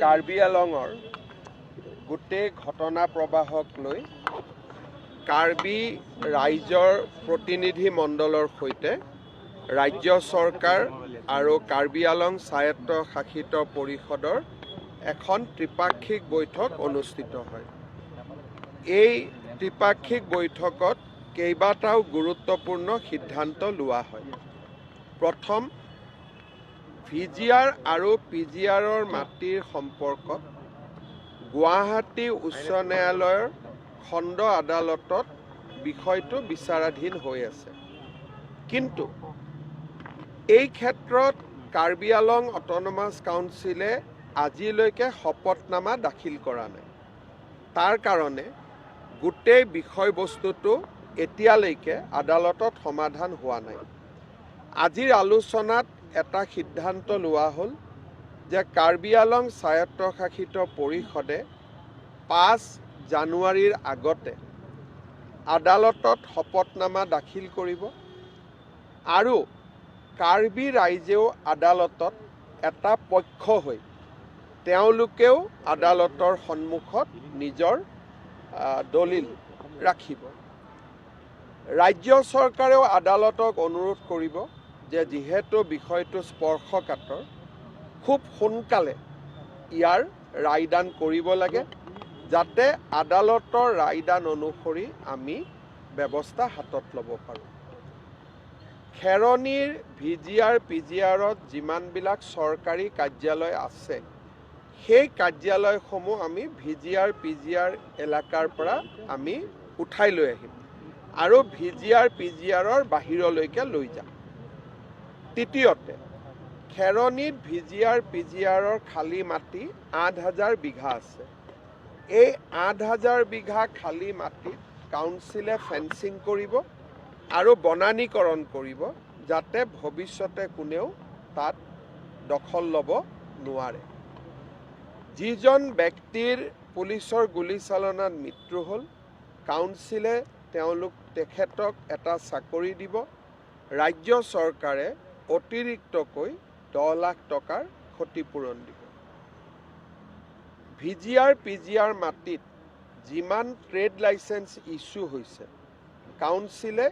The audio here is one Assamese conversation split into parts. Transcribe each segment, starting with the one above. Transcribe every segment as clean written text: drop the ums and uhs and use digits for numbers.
কাৰ্বি আলঙৰ গোটেই ঘটনা প্ৰবাহক লৈ কাৰ্বি ৰাইজৰ প্ৰতিনিধি মণ্ডলৰ সৈতে ৰাজ্য চৰকাৰ আৰু কাৰ্বি আলং স্বায়ত্ত শাসিত পৰিষদৰ এখন ত্ৰিপাক্ষিক বৈঠক অনুষ্ঠিত হয়। এই ত্ৰিপাক্ষিক বৈঠকত কেইবাটাও গুৰুত্বপূৰ্ণ সিদ্ধান্ত লোৱা হয়। প্ৰথম, ভিজিআৰ আৰু পিজিআৰৰ মাটিৰ সম্পৰ্কত গুৱাহাটী উচ্চ ন্যায়ালয়ৰ খণ্ড আদালতত বিষয়টো বিচাৰাধীন হৈ আছে। কিন্তু এই ক্ষেত্ৰত কাৰ্বি আলং অট'নমাছ কাউন্সিলে আজিলৈকে শপতনামা দাখিল কৰা নাই। তাৰ কাৰণে গোটেই বিষয়বস্তুটো এতিয়ালৈকে আদালতত সমাধান হোৱা নাই। আজিৰ আলোচনাত এটা সিদ্ধান্ত লোৱা হ'ল যে কাৰ্বি আলং স্বায়ত্তশাসিত পৰিষদে 5 জানুৱাৰীৰ আগতে আদালতত শপতনামা দাখিল কৰিব আৰু কাৰ্বি ৰাইজেও আদালতত এটা পক্ষ হৈ তেওঁলোকেও আদালতৰ সন্মুখত নিজৰ দলিল ৰাখিব। ৰাজ্য চৰকাৰেও আদালতক অনুৰোধ কৰিব যে যিহেতু বিষয়টো স্পৰ্শকাতৰ, খুব সোনকালে ইয়াৰ ৰায়দান কৰিব লাগে, যাতে আদালতৰ ৰায়দান অনুসৰি আমি ব্যৱস্থা হাতত ল'ব পাৰোঁ। খেৰণিৰ ভিজিআৰ পিজিআৰত যিমানবিলাক চৰকাৰী কাৰ্যালয় আছে, সেই কাৰ্যালয়সমূহ আমি ভিজিআৰ পিজিআৰ এলেকাৰ পৰা আমি উঠাই লৈ আহিম আৰু ভিজিআৰ পিজিআৰৰ বাহিৰলৈকে লৈ যাম। তৃতীয়তে, খেৰণিত ভিজিআৰ পিজিআৰৰ খালী মাটি 8000 বিঘা আছে। এই 8000 বিঘা খালী মাটিত কাউন্সিলে ফেন্সিং কৰিব আৰু বনানীকৰণ কৰিব, যাতে ভৱিষ্যতে কোনেও তাত দখল ল'ব নোৱাৰে। যিজন ব্যক্তিৰ পুলিচৰ গুলীচালনাত মৃত্যু হ'ল, কাউন্সিলে তেখেতক এটা চাকৰি দিব। ৰাজ্য চৰকাৰে অতিৰিক্তকৈ 10 লাখ টকাৰ ক্ষতিপূৰণ দিব। ভিজিআৰ পিজিআৰ মাটিত যিমান ট্ৰেড লাইচেঞ্চ ইছ্যু হৈছে, কাউন্সিলে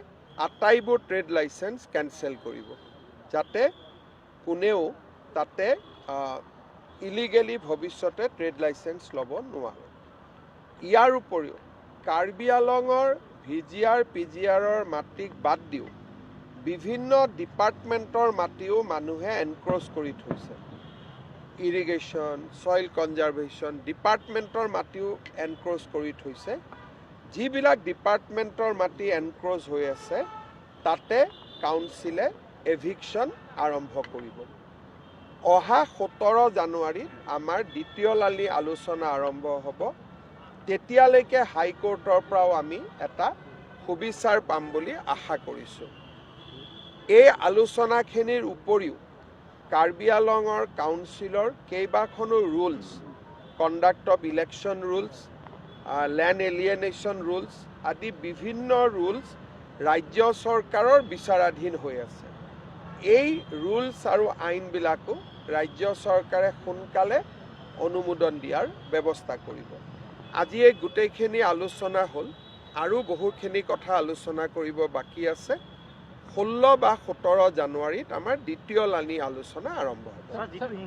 আটাইবোৰ ট্ৰেড লাইচেঞ্চ কেঞ্চেল কৰিব, যাতে কোনেও তাতে ইলিগেলি ভৱিষ্যতে ট্ৰেড লাইচেঞ্চ ল'ব নোৱাৰে। ইয়াৰ উপৰিও কাৰ্বি আলঙৰ ভিজিআৰ পিজিআৰৰ মাটিক বাদ দিও বিভিন্ন ডিপাৰ্টমেণ্টৰ মাটিও মানুহে এনক্ৰ'চ কৰি থৈছে। ইৰিগেশ্যন, ছইল কনজাৰ্ভেশ্যন ডিপাৰ্টমেণ্টৰ মাটিও এনক্ৰ'চ কৰি থৈছে। যিবিলাক ডিপাৰ্টমেণ্টৰ মাটি এনক্ৰ'চ হৈ আছে, তাতে কাউন্সিলে এভিকশ্যন আৰম্ভ কৰিব। অহা 17 জানুৱাৰীত আমাৰ দ্বিতীয় লানি আলোচনা আৰম্ভ হ'ব। তেতিয়ালৈকে হাইকোৰ্টৰ পৰাও আমি এটা সুবিচাৰ পাম বুলি আশা কৰিছোঁ। এই আলোচনাখিনিৰ উপৰিও কাৰ্বি আলঙৰ কাউন্সিলৰ কেইবাখনো rules, conduct of election rules, land alienation rules আদি বিভিন্ন ৰুলছ ৰাজ্য চৰকাৰৰ বিচাৰাধীন হৈ আছে। এই ৰুলছ আৰু আইনবিলাকো ৰাজ্য চৰকাৰে সোনকালে অনুমোদন দিয়াৰ ব্যৱস্থা কৰিব। আজি এই গোটেইখিনি আলোচনা হ'ল আৰু বহুখিনি কথা আলোচনা কৰিব বাকী আছে। 16 বা 17 জানুৱাৰীত আমাৰ দ্বিতীয় লানি আলোচনা আৰম্ভ হ'ব। ছাৰ, যিটো হিংসা